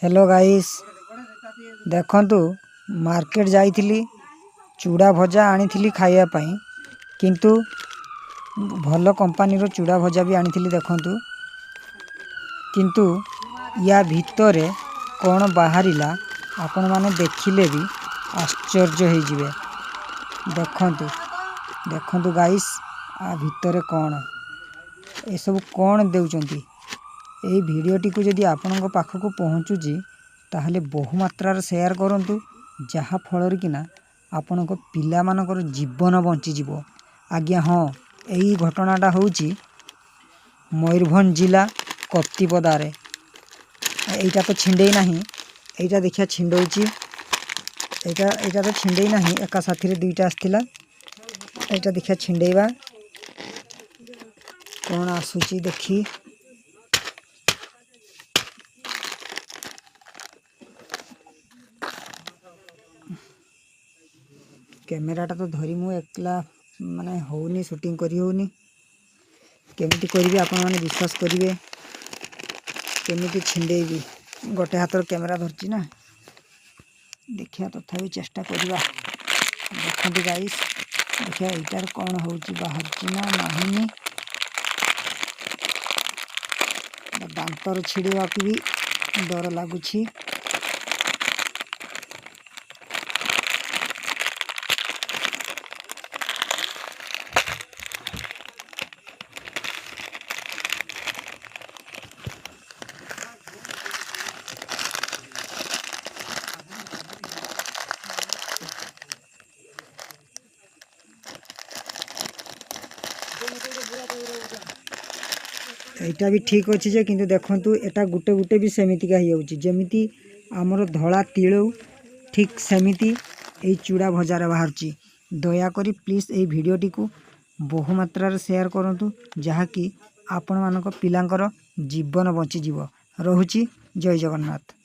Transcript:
Hello guys, ଦେଖନ୍ତୁ, market ଯାଇଥିଲି, ଚୁଡ଼ା ଭଜା ଆଣିଥିଲି ଖାଇବା ପାଇଁ। କିନ୍ତୁ ଭଲ କମ୍ପାନୀର ଚୁଡ଼ା ଭଜା ବି ଆଣିଥିଲି ଦେଖନ୍ତୁ, କିନ୍ତୁ ୟା ଭିତରେ କ'ଣ ବାହାରିଲା ଆପଣମାନେ ଦେଖିଲେ ବି ଆଶ୍ଚର୍ଯ୍ୟ ହେଇଯିବେ। ଦେଖନ୍ତୁ, ଦେଖନ୍ତୁ ଗାଇସ୍, ଆ ଭିତରେ କ'ଣ ଏସବୁ କ'ଣ ଦେଉଛନ୍ତି। ଏଇ ଭିଡ଼ିଓଟିକୁ ଯଦି ଆପଣଙ୍କ ପାଖକୁ ପହଞ୍ଚୁଛି, ତାହେଲେ ବହୁ ମାତ୍ରାରେ ସେୟାର କରନ୍ତୁ, ଯାହାଫଳରେ କିନା ଆପଣଙ୍କ ପିଲାମାନଙ୍କର ଜୀବନ ବଞ୍ଚିଯିବ। ଆଜ୍ଞା ହଁ, ଏଇ ଘଟଣାଟା ହେଉଛି ମୟୂରଭଞ୍ଜ ଜିଲ୍ଲା କପ୍ତିପଦାରେ। ଏଇଟା ତ ଛିଣ୍ଡେଇ ନାହିଁ। ଏଇଟା ଦେଖିବା, ଛିଣ୍ଡଉଛି ଏଇଟା। ଏଇଟା ତ ଛିଣ୍ଡେଇ ନାହିଁ। ଏକା ସାଥିରେ ଦୁଇଟା ଆସିଥିଲା। ଏଇଟା ଦେଖିବା, ଛିଣ୍ଡେଇବା, କ'ଣ ଆସୁଛି ଦେଖି। କ୍ୟାମେରାଟା ତ ଧରି ମୁଁ ଏକଲା ମାନେ ହେଉନି, ସୁଟିଂ କରି ହେଉନି। କେମିତି କରିବି ଆପଣମାନେ ବିଶ୍ୱାସ କରିବେ? କେମିତି ଛିଣ୍ଡେଇବି? ଗୋଟେ ହାତରେ କ୍ୟାମେରା ଧରିଛି ନା। ଦେଖିବା, ତଥାପି ଚେଷ୍ଟା କରିବା। ଦେଖନ୍ତୁ ଗାଇସ୍, ଦେଖିବା ଏଇଟାର କ'ଣ ହେଉଛି, ବାହାରୁଛି ନା ନାହିଁ। ଦାନ୍ତର ଛିଡ଼େଇବାକୁ ବି ଡର ଲାଗୁଛି। ଏଇଟା ବି ଠିକ୍ ଅଛି ଯେ, କିନ୍ତୁ ଦେଖନ୍ତୁ, ଏଟା ଗୋଟେ ଗୋଟେ ବି ସେମିତିକା ହେଇଯାଉଛି। ଯେମିତି ଆମର ଧଳା ତିଳ, ଠିକ୍ ସେମିତି ଏଇ ଚୁଡ଼ା ଭଜାରେ ବାହାରୁଛି। ଦୟାକରି ପ୍ଲିଜ୍ ଏଇ ଭିଡ଼ିଓଟିକୁ ବହୁ ମାତ୍ରାରେ ସେୟାର କରନ୍ତୁ, ଯାହାକି ଆପଣମାନଙ୍କ ପିଲାଙ୍କର ଜୀବନ ବଞ୍ଚିଯିବ। ରହୁଛି, ଜୟ ଜଗନ୍ନାଥ।